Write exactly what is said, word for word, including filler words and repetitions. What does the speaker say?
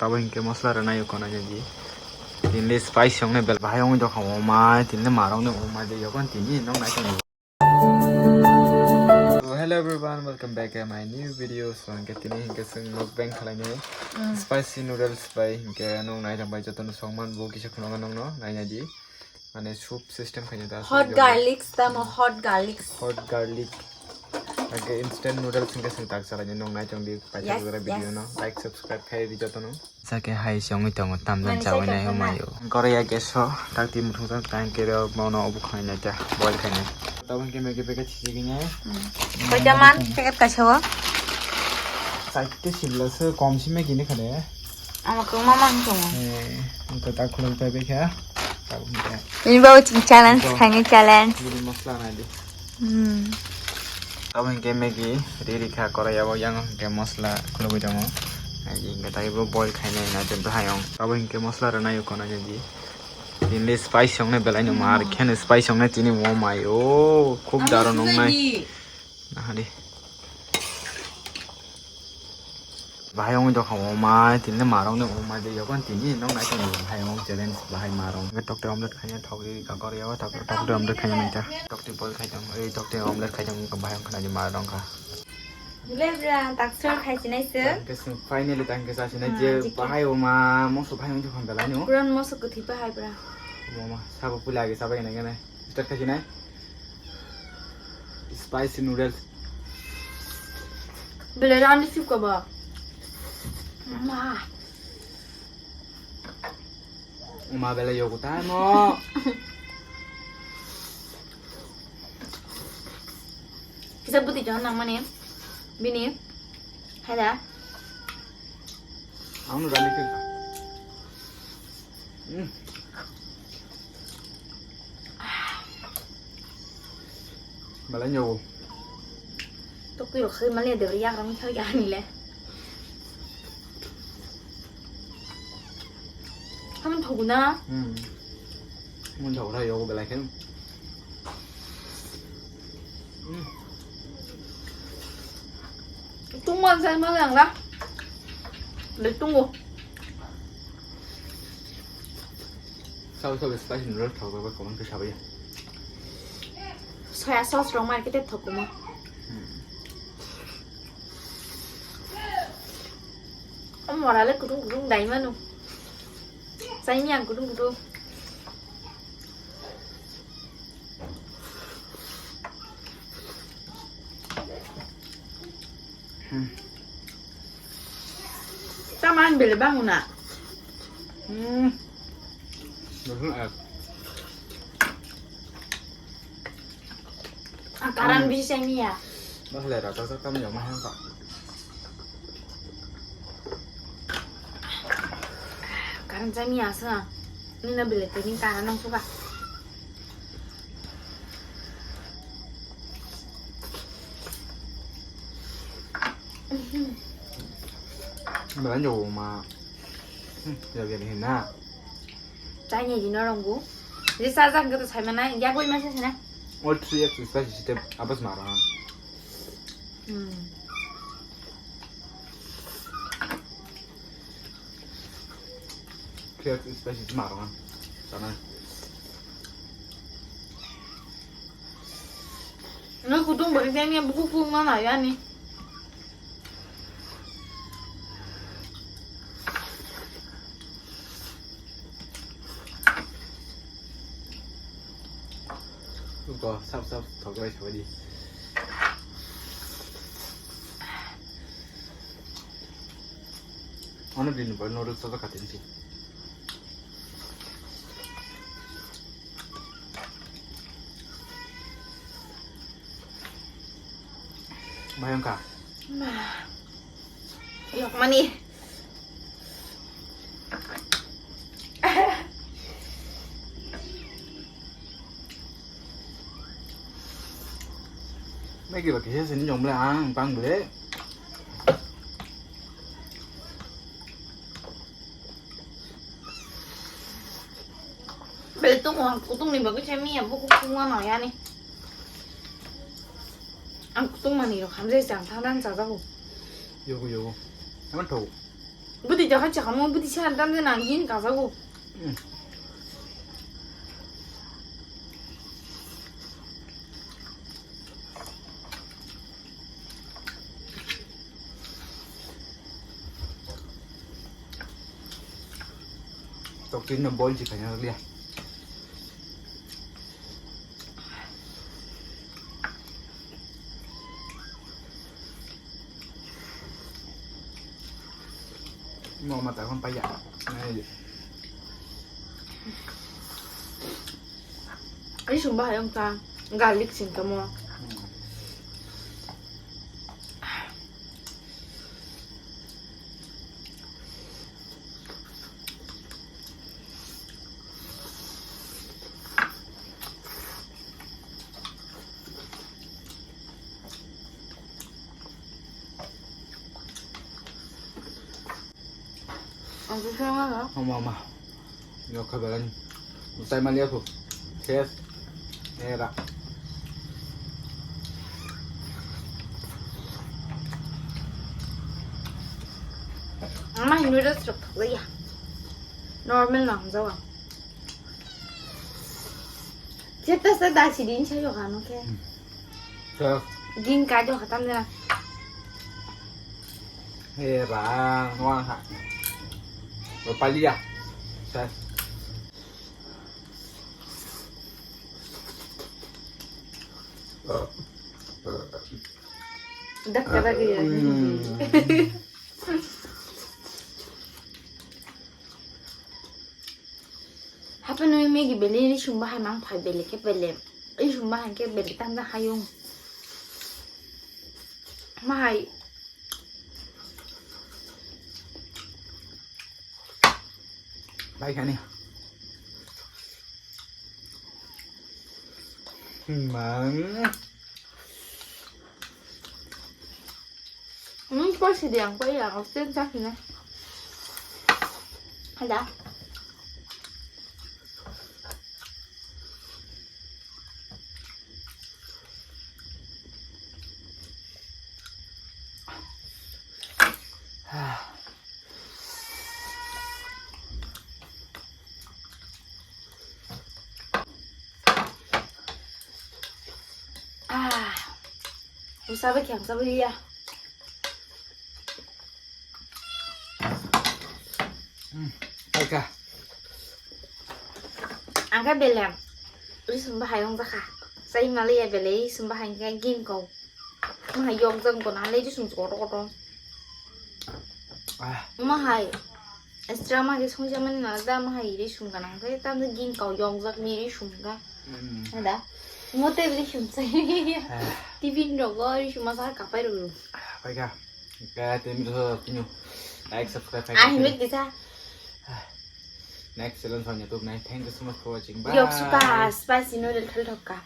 Tabo hinkhe mosla rwnai yokon ani di. Tinle spice yoknai bel bahai wngwi dokha wngma, tinle marokni wngma de yokon tini noknai tongni. So, hello everyone, welcome back to my new video. So, hinkhe tini hinkhe chwng mukbang khlainai. Mm. Spicy noodles bai hinkhe noknai tongbai jotono songman bo kisa khunokma nokno nainai di. Mane soup system khaina ta. Hot garlics tamo, hot garlics. Hot garlic. Age instant noodles hinkhe chwng tak chalaini noknai tongdi paisa. Yes, bwgra video no like subscribe khai di jotono. Sake hai se wngwi tongo tamjani chawinai humayo. Korea gas o tak ti muthung tak tang kere mono obo khainai ta boil khainai. Tabo hinkhe Maggi packet sijigini. Koita man packet kaisa o. Chaite sibla se kom si Maggi ni khade. Ama kwbangma mang tongo. Eh, wngkha ta khuluk ta bekha. Tabuk hinkhe. Ini bawa ching challenge, khaini challenge. Guri masla nai di. Hmm. Tabuk hinkhe Maggi ri ri kha korai abo yang hinkhe masla khulugwi tongo. Ai hinkhe tai bo boil khainai na je bahai ong. Tabuk hinkhe masla rwnai kono je di. Tinle spice ong ne belai no mar khe spice ong ne tini mo mai o khub daro nong nai. Nahadi. Bahai wngwi dokha wngma, tini marokni wngma de yokon tini noknai tongni bahai wng challenge bahai marok. Tokte omelette khaina thokri ka kori yawa tokte omelette khaina minta. Tokte boil khai tong, ei tokte omelette khai tong bahai wng khana di marok kha. Bile bra taksol khai sinai se. Tangke sing finally tangke sa sinai je bahai wngma moso bahai wng thokhan belai no. Puran moso kwthwi bahai bra. Mama sabo pula age sabai nang nang. Start khai sinai. Spicy noodles. Bele rani sip ko ba. Ma. Ma bele yogo ta mo. Kisa buti jon nang mani. Bini. Hai da. Ang rani khe. Hmm. Malai nyogo. Tokwi rok khai mali de yak rang thai ga ni le. Haman thogu na. Hmm. Mun thogu na yogo belai khe. Hmm. Tung man sai ma lang la. Le tungo. Sawi sawi spicy noodles thok thok comment khe sabai. Soya sauce rok market e thok kuma. Hmm. O mora le kutung kutung dai manu. Sai mi ang kutung kutung. Hmm. Taman bele banguna. Hmm. Betul ya. Ang karan bisi saya ni ya. Bah lera tak tak tam ya mah yang tak. Karan saya ni asa. Ni na bele tadi karan nang suka. Belanja uma. Hmm, ya biar hina. Chai ni dino ronggu. Jadi saja kita saya mana? Ya gue masih sana. All three X spicy system apa semarang? Hmm. Khe spicy se marang sana. No kutung beri tanya buku kuma na yani. Ko sap sap thogai thogai di. Ano din ba noodles sa katin si. Bayang ka. Yok mani. Maggie ba kisa sini jong bele ang bang bele. Bele tung ang kutung ni bagwi chai miya buku kungma no yani. Ang kutung mani rok hamjai chang thang dan chajago. Yogo yogo. Emang tau. Bwtwi jakha chakamo bwtwi sa dam de nang gin kajago. Tok tin no boil chi kanya liya. Mo mata kon paya. Ai sumba hayong ta garlic sing kamo. Ang susu yang mana? Mama, mama. Yo kabalan. Usai mali aku. Ses. Era. Ama hindu dah serap ya. Normal nang jawab. Cita sa da si din sa yo kano ke. Sa. Din ka jo khatam de na. He ba, ngwa ha. Palia. Sa. Dak ka dak ya. Hapa nui megi beli ni sumba hai mang phai beli ke beli. Ai sumba hai ke beli tang da hayung. Mahai. Bai kani. Mang. Hmm, kau sih dia, kau ya, kau sen cah ni. Ada. Ah, usabe khyang sabe ya. Hmm, paika. Angka belem. Ri sumba hayong jakha. Sai mali ya bele ri sumba hayong ka gin kau. Mahai yok jang kona le ri sum koto koto. Ah. Mahai. Extra ma ge sung jaman na da mahai ri sum kana. Kai tam da gin kau yok jak mi ri sum ga. Hmm. Ada. Mote ri sum sai. Ah. Tibin rogo ri sum ma sa kapai rogo. Ah, paika. Kaya temi to tinu. Like, subscribe, Ah, like. Himit kisa. Next challenge on YouTube nai. Thank you so much for watching. Bye. Yok suka spicy noodle thal thokka.